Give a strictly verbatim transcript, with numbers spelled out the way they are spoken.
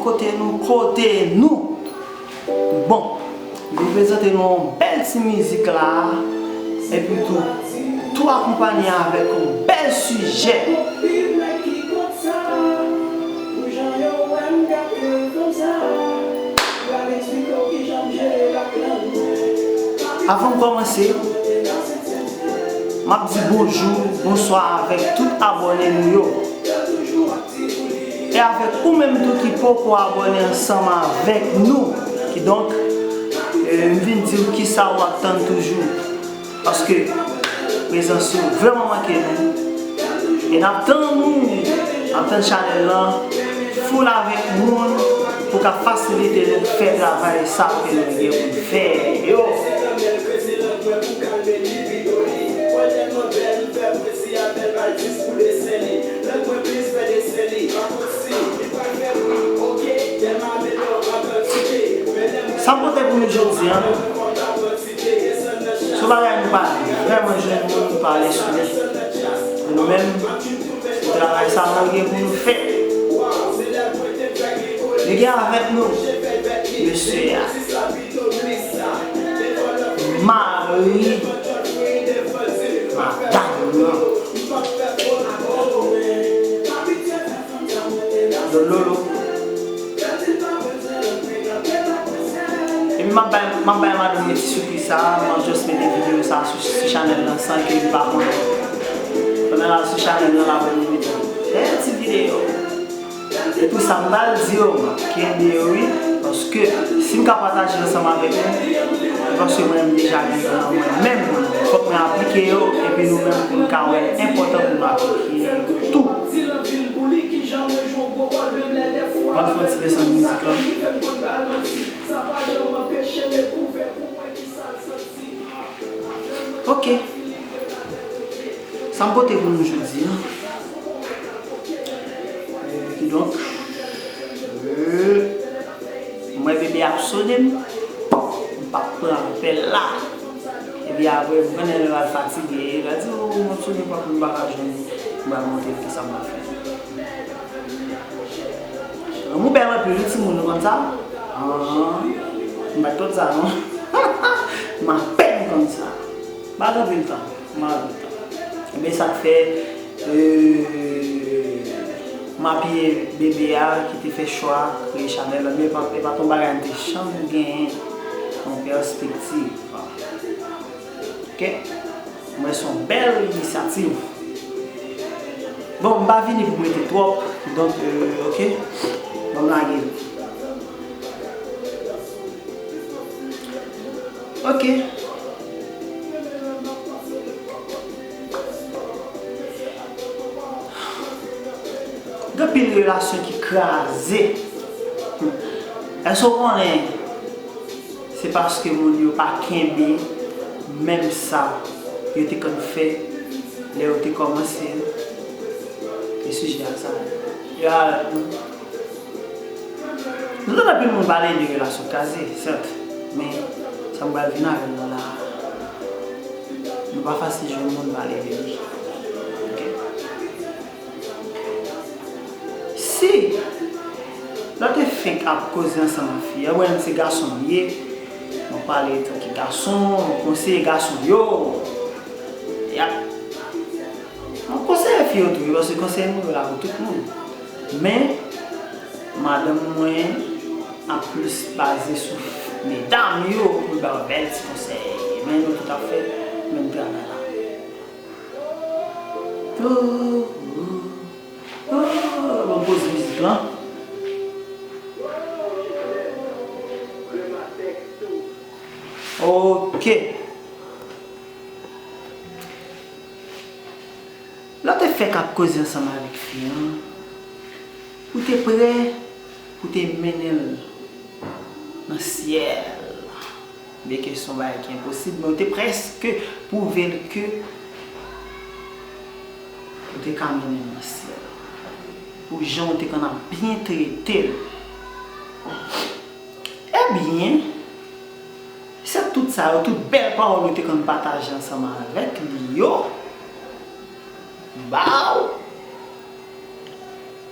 Kote nou, kote nou. Bon, m vin prezante nou yon bèl ti mizik la, epi tou, tou akonpanye avèk yon bèl sijè. Avan m kòmanse, m ap di bonjou, bonswa avèk tout abòne nou yo. E avèk ou menm tou ki poko abòne ansanm avèk nou. Kidonk, eh, m vin di w kisa w ap tann toujou. Paske prezans ou vrèman manke nou. E n ap tann ou, n ap tann chanèl lan full avèk moun pou ka fasilite nou fè travay sa ke nou gen pou n fè yo. Sa m pote pou nou jodi a, se yon bagay nou pa vrèman jwenn moun pou pale sou li. Nou menm, se travay sa nou gen pou nou fè. Nou gen avèk nou mesye a, mari madanm nan. Lolo. Epi m ap bay, m ap bay madanm mwen ti sipriz sa, m ap just mete videyo sa sou, sou chanèl lan san ke li pa konnen. Pandan l al sou chanèl lan, l ap wè m mete bèl ti videyo. E pou sa m pral di yo, m ap kenbe yo wi, paske si m ka pataje ansanm avèk nou, se paske mwen menm deja gen yo nan mwen menm, fòk mwen aplike yo, epi nou menm pou nou ka wè l enpòtan pou nou aplike yo tou. Ban m fè yon ti desann mizik lan. Ok. Sa m pote pou nou jodi a. Kidonk, euh, m wè bebe ap sone m. M p ap pran apèl la. Epi apre, m konnen lè l al fatige, l al di, "Oh, m ap sone, m pa konn, m pa ka jwenn." M pral montre l kisa m pral fè. Lanmou bèl anpil wi timoun, nou konn sa? Ahan. M pa t konn sa non. M apèn konn sa. M pa gen anpil tan. M pa gen anpil tan. Ebyen sa k fè, euh, m apiye bebe a ki te fè chwa kreye chanèl la, men e pa, e pa t yon bagay m te janm genyen yon pèspektiv. Ok? Mwen se yon bèl inisyativ. Bon, m pa vini pou m rete twòp, donk, euh, ok, ban m lage l. Ok. Gen anpil relasyon ki kraze. Èske w konnen se paske moun yo pa kenbe menm sa yo te konn fè lè yo te kòmanse? E sijè a sa. Ya, nou tande anpil moun pale de relasyon kraze, sèt, men sa m pral vin avè l la, nou pa fasil jwenn moun pale de li. Ok. Si lè w te fenk ap koze ansanm ak fi a, mwen menm se gason m ye, mwen pale antanke gason, mwen konseye gason yo. Yap. Mwen konseye fi yo tou, paske konsèy mwen yo la pou tout moun. Men, madanm mwen ap plis baze sou medam yo pou l ba yo bèl ti konsèy. Men nou tout ap fè menm travay la. Oh, oh, oh, ban m poze mizik lan. Ok. Lè w te fèk ap koze ansanm avèk fi an, ou te prè pou te mennen l nan syèl. Byenke se yon bagay ki enposib, men ou te prèske pwouve l ke ou te ka mennen l nan syèl. Pou jan w te konn ap byen trete l. Ebyen, se tout sa yo, tout bèl pawòl ou te konn pataje ansanm avèk li yo, ba w